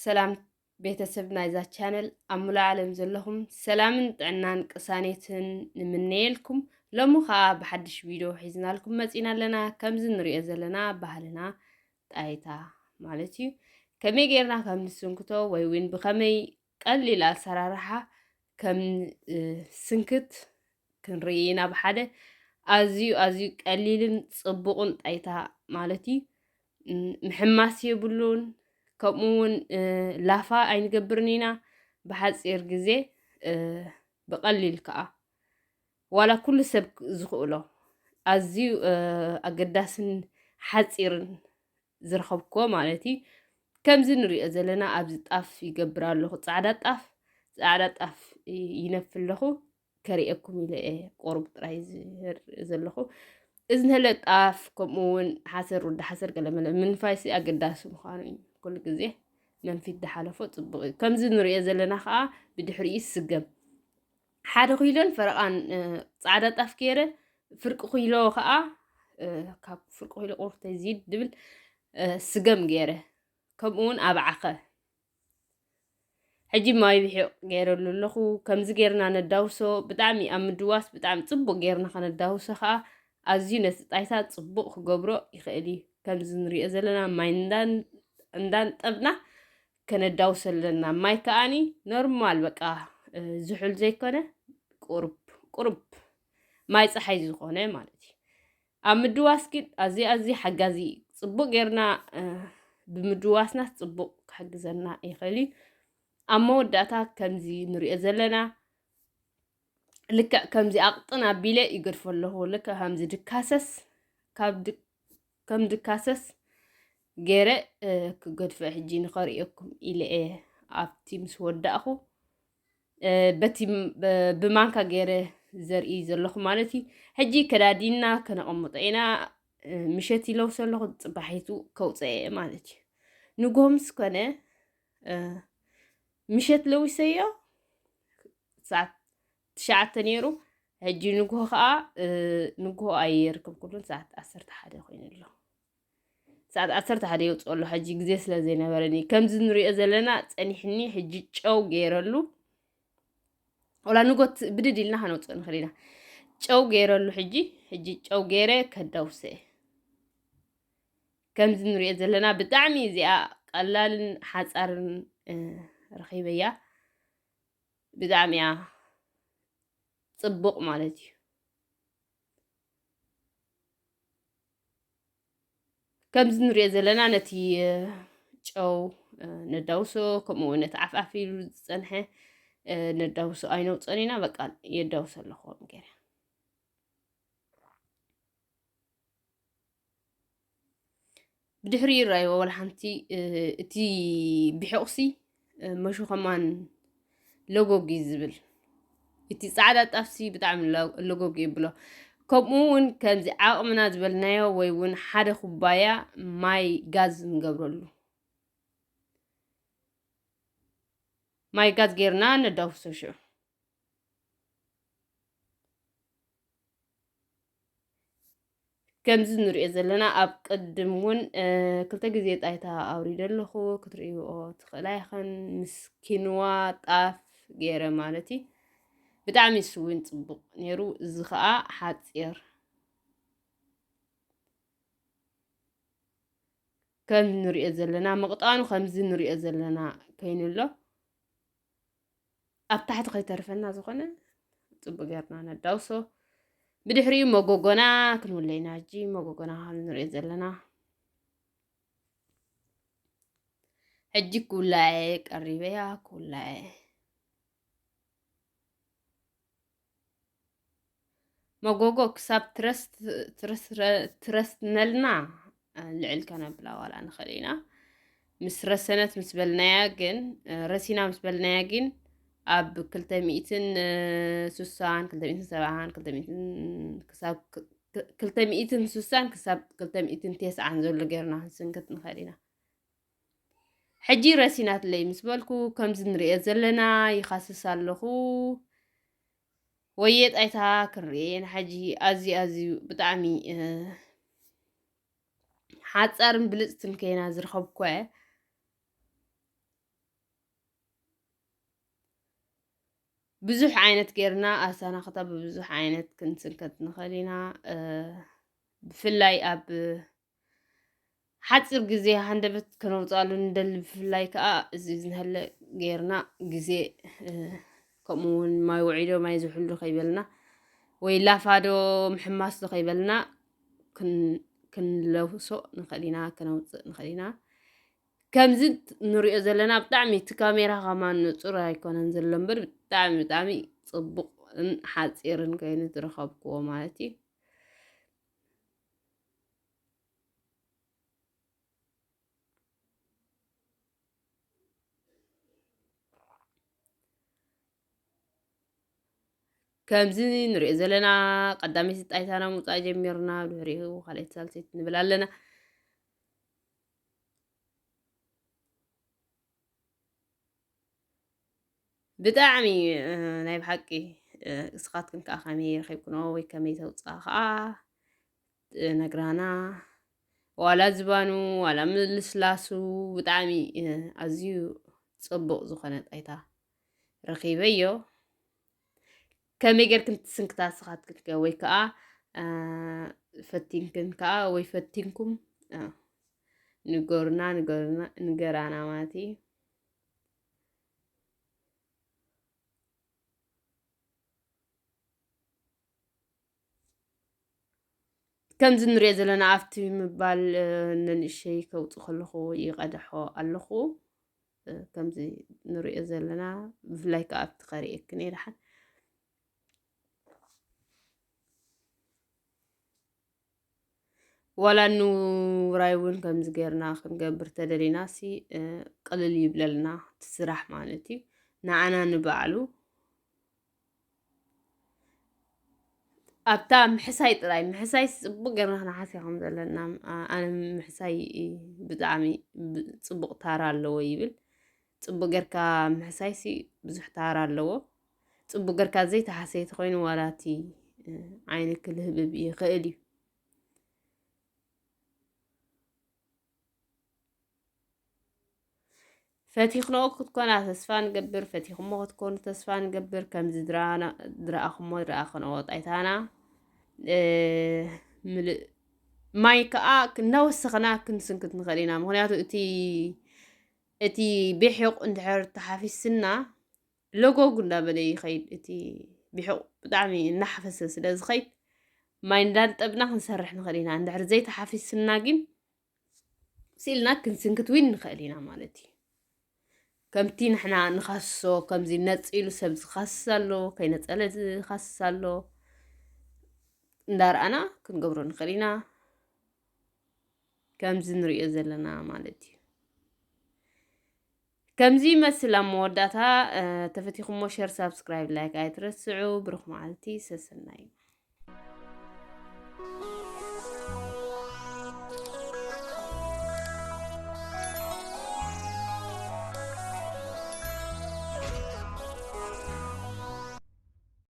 ሰላም ቤተሰብ ናይዛ ቻነል ኣብ ሙሉእ ዓለም ዘለኹም ሰላምን ጥዕናን ቅሳኔትን ንምነየልኩም። ሎሚ ኸኣ ብሓድሽ ቪድዮ ሒዝናልኩም መጺና ኣለና። ከምዚ ንሪኦ ዘለና ባህልና ጣይታ ማለት እዩ። ከመይ ጌርና ከም ንስንክቶ ወይ እውን ብኸመይ ቀሊል ኣሰራርሓ ከም፣ እ፣ ስንክት ክንርኢ ኢና። ብሓደ ኣዝዩ፣ ኣዝዩ ቀሊልን ጽቡቕን ጣይታ ማለት እዩ። ም-፣ ምሕማስ የብሉን። ከምኡ እውን፣ እ፣ ላፋ ኣይንገብርን ኢና። ብሓጺር ግዜ፣ እ፣ ብቐሊል ከኣ ዋላ ኩሉ ሰብ ዝኽእሎ ኣዝዩ፣ እ፣ ኣገዳስን ሓጺርን ዝረኸብኩዎ ማለት እዩ። ከምዚ ንሪኦ ዘለና ኣብዚ ጣፍ ይገብር ኣለኹ። ጻዕዳ ጣፍ፣ ጻዕዳ ጣፍ ይ-፣ ይነፍ ኣለኹ። ከርእየኩም ኢለ እየ ቁሩብ ጥራይ ዝር-፣ ዘለኹ። እዚ እንተለ ጣፍ፣ ከምኡ እውን ሓሰር፣ ወዲ ሓሰር ገለመለ ምንፋይሲ ኣገዳሲ ምዃኑ እዩ። ኩሉ ግዜ መንፊት ዝሓለፎ ጽቡቕ እዩ። ከምዚ ንሪኦ ዘለና ኸኣ ብድሕሪኡ ስገም። ሓደ ኪሎን ፈረቓን፣ እ፣ ጻዕዳ ጣፍ ገይረ፣ ፍርቂ ኪሎ ኸኣ፣ እ፣ ካብ ፍርቂ ኪሎ ቁሩብ ተዝይድ ድብል፣ እ፣ ስገም ገይረ፣ ከምኡ እውን ኣብ ዓኸ። ሕጂ ማይ ብሒቕ ገይረሉ ኣለኹ። ከምዚ ጌርና ነዳውሶ። ብጣዕሚ ኣብ ምድዋስ ብጣዕሚ ጽቡቕ ጌርና ከነዳውሶ ኸኣ ኣዝዩ ነቲ ጣይታ ጽቡቕ ክገብሮ ይኽእል እዩ። ከምዚ ንሪኦ ዘለና ማይ እንዳን-፣ እንዳንጠብና ከነዳውሶ ኣለና። ማይ ከኣኒ ኖርማል በቃ፣ እ፣ ዝሑል ዘይኮነ ቁሩብ፣ ቁሩብ ማይ ጸሓይ ዝኾነ ማለት እዩ። ኣብ ምድዋስ ግን ኣዝዩ፣ ኣዝዩ ሓጋዚ እዩ። ጽቡቕ ጌርና፣ እ፣ ብምድዋስና ጽቡቕ ክሕግዘና ይኽእል እዩ። ኣብ መወዳእታ ከምዚ ንሪኦ ዘለና ልክዕ ከምዚ ኣቕጥን ኣቢለ ይገድፎ ኣለኹ። ልክዕ ከምዚ ድካሰስ፣ ካብ ድ-፣ ከም ድካሰስ ገይረ፣ እ፣ ክገድፎ ሕጂ ንኸርእየኩም ኢለ እየ ኣብቲ ምስ ወዳእኹ። እ፣ በቲ ም-፣ ብ-፣ ብማንካ ገይረ ዘርኢ ዘለኹ ማለት እዩ። ሕጂ ከዳዲና ከነቐምጦ ኢና። እ፣ ምሸት ይለውሶ ኣለኹ፣ ጽባሒቱ ከውጽአ እየ ማለት እዩ። ንግሆ ምስ ኮነ፣ እ፣ ምሸት ለዊሰዮ፣ ሰዓት ትሽዓተ ነይሩ። ሕጂ ንግሆ ኸኣ፣ እ፣ ንግሆ ኣይርከብኩሉን፣ ሰዓት ዓሰርተ ሓደ ኮይኑ ኣሎ። ሰዓት ዓሰርተ ሓደ የውፅኦ ኣሎ። ሕጂ ግዜ ስለ ዘይነበረኒ፣ ከምዚ ንሪኦ ዘለና ጸኒሕኒ። ሕጂ ጨው ገይረሉ፣ ወላ ንጎት ብድድ ኢልና ከነውፅኦ ንኽእል ኢና። ጨው ገይረሉ ሕጂ፣ ሕጂ ጨው ገይረ ከዳውሰ። ከምዚ ንሪኦ ዘለና ብጣዕሚ እዚኣ ቀላልን ሓፃርን፣ እ፣ ረኺበያ። ብጣዕሚ እያ ጽቡቕ ማለት እዩ። ከምዚ ንሪኦ ዘለና ነቲ፣ እ፣ ጨው፣ እ፣ ነዳውሶ፣ ከምኡ እውን ነቲ ዓፍዓፍ ኢሉ ዝጸንሐ፣ እ፣ ነዳውሶ ኣይነውጽኦን ኢና። በቃ የዳውሶ ኣለኹ ከምኡ ገይረ። ብድሕሪኡ ይረኣይዎ ዋላ ሓንቲ፣ እ፣ እቲ ብሒቑሲ፣ እ፣ መሹ ከማን ለጎግ እዩ ዝብል። እቲ ጻዕዳ ጣፍሲ ብጣዕሚ ለ-፣ ለጎግ የብሎ። ከምኡ እውን ከምዚ ዓቕምና ዝበልናዮ ወይ እውን ሓደ ኩባያ ማይ ጋዝ ንገብረሉ። ማይ ጋዝ ጌርና ነዳውሶ ሽዑ። ከምዚ ንሪኦ ዘለና ኣብ ቅድም እውን፣ እ፣ ክልተ ግዜ ጣይታ ኣውሪደ ኣለኹ። ክትርእይዎ ትኽእላ ኢኸን። ምስ ኪንዋ ጣፍ ገይረ ማለት እዩ። ብጣዕሚ ስዊን ጽቡቕ ነይሩ። እዚ ኸኣ ሓጺር ከም ንሪኦ ዘለና፣ ምቕጣኑ ከምዚ ንሪኦ ዘለና ከይኑ ኣሎ። ኣብ ታሕቲ ከይተርፈና ዝኾነ ጽቡቕ ጌርና ነዳውሶ። ብድሕሪኡ መጎጎና ክንውለ ኢና። ሕጂ መጎጎና ከም ንሪኦ ዘለና። ሕጂ ኩላየ ቀሪበያ፣ ኩላየ። መጎጎ ክሳብ ትረስ-፣ ትረስ-፣ ትረስነልና ልዕል ከነብላ ዋላ ንኽእል ኢና። ምስ ረሰነት ምስ በልናያ ግን፣ ረሲና ምስ በልናያ ግን ኣብ ክልተ ሚእትን ስሳን፣ ክልተ ሚእትን ሰብዓን፣ ክልተ ሚእትን ክሳብ ክ-፣ ክልተ ሚእትን ስሳን ክሳብ ክልተ ሚእትን ተስዓን ዘሎ ጌርና ክንስንክት ንኽእል ኢና። ሕጂ ረሲናትለይ ምስ በልኩ፣ ከምዚ ንሪኦ ዘለና ይኻስስ ኣለኹ። ወየ ጣይታ ክንሪኤን ሕጂ ኣዝዩ፣ ኣዝዩ ብጣዕሚ፣ እ፣ ሓጻርን ብልጽትን ከይና ዝረኸብኩ እየ። ብዙሕ ዓይነት ጌርና ኣሳናኽታ ብብዙሕ ዓይነት ክንስንከት ንኽእል ኢና። እ፣ ብፍላይ ኣብ ሓጺር ግዜ ሃንደበት ከነውጽኣሉ ንደሊ። ብፍላይ ከኣ እዚ ዝንሀለ ጌርና ግዜ፣ እ፣ ከምኡ እውን ማይ ውዒዶ ማይ ዝሕሉ ከይበልና ወይ ላፋዶ ምሕማስዶ ከይበልና ክን-፣ ክንለውሶ ንኽእል ኢና፣ ከነውጽእ ንኽእል ኢና። ከምዚ ንሪኦ ዘለና ብጣዕሚ እቲ ካሜራ ከማን ንጹር ኣይኮነን ዘሎ እምበር ብጣዕሚ፣ ብጣዕሚ ጽቡቕን ሓጺርን ኮይኑ ዝረኸብክዎ ማለት እዩ። ከምዚ ንሪኦ ዘለና ቀዳመይቲ ጣይታና ምውጻእ ጀሚርና፣ ብድሕሪኡ ካልኣይቲ ሳልሰይቲ ንብል ኣለና። ብጣዕሚ፣ እ፣ ናይ ብሓቂ፣ እ፣ እስኻትክን ከኣ ከመይ ረኺብክንኦ ወይ ከመይ ተውጽኣ ከኣ፣ እ፣ ነግራና። ዋላ ዝባኑ፣ ዋላ ምልስላሱ ብጣዕሚ፣ እ፣ ኣዝዩ ጽቡቕ ዝኾነ ጣይታ ረኺበዮ። ከመይ ጌርክን ትስንክታ እስኻትክን ከ? ወይ ከኣ፣ እ፣ ፈቲንክን ከኣ ወይ ፈቲንኩም፣ እ፣ ንገሩና፣ ንገሩና፣ ንገራና ማለት እዩ። ከምዚ ንሪኦ ዘለና ኣብቲ ምባል፣ እ፣ ነንእሸይ ከውጽእ ከለኹ ይቐድሖ ኣለኹ። እ፣ ከምዚ ንሪኦ ዘለና ብፍላይ ከኣ ኣብቲ ከርእየክን እየ ደሓን። ዋላ ንውራይ እውን ከምዚ ጌርና ክንገብር ተደሊና ሲ፣ እ፣ ቅልል ይብለልና እቲ ስራሕ ማለት እዩ። ንዓና ንባዕሉ ኣብታ ምሕሳይ ጥራይ፣ ምሕሳይ ጽቡቕ ጌርና ክንሓስያ ከም ዘለና፣ ኣ-፣ ኣነ ምሕሳይ ብጣዕሚ ብ-፣ ጽቡቕ ታራ ኣለዎ ይብል። ጽቡቕ ጌርካ ምሕሳይሲ ብዙሕ ታራ ኣለዎ። ጽቡቕ ጌርካ ዘይተሓሰየ ተኾይኑ ዋላ እቲ፣ እ፣ ዓይኒ ክልህብብ ይኽእል እዩ። ፈቲኽንኦ ክትኮና ተስፋ ንገብር፣ ፈቲኽሞ ክትኮኑ ተስፋ ንገብር። ከምዚ ድራና-፣ ድረኣኹሞ ድረኣኽንኦ ጣይታና፣ እ፣ ምልእ ማይ ከኣ እናወሰኽና ክንስንክት ንኽእል ኢና። ምኽንያቱ እቲ፣ እቲ ብሒቕ እንድሕር ተሓፊስና፣ ለጎጉ እንዳበለ ይኸይድ። እቲ ብሒቕ ብጣዕሚ እናሓፈሰ ስለ ዝኸይድ፣ ማይ እንዳንጠብና ክንሰርሕ ንኽእል ኢና። እንድሕር ዘይተሓፊስና ግን፣ ስኢልና ክንስንክት ውን ንኽእል ኢና ማለት እዩ። ከምቲ ንሕና ንኻስሶ፣ ከምዚ ነጺሉ ሰብ ዝኻስስ ኣሎ፣ ከይነጸለ ዝኻስስ ኣሎ፣ እንዳረኣና ክንገብሮ ንኽእል ኢና። ከምዚ ንሪኦ ዘለና ማለት እዩ። ከምዚ ይመስል ኣብ መወዳእታ፣ እ፣ ተፈቲኹሞ ሸር፣ ሳብስክራይብ፣ ላይክ ኣይትረስዑ። ብሩኽ መዓልቲ፣ ሰሰናዩ።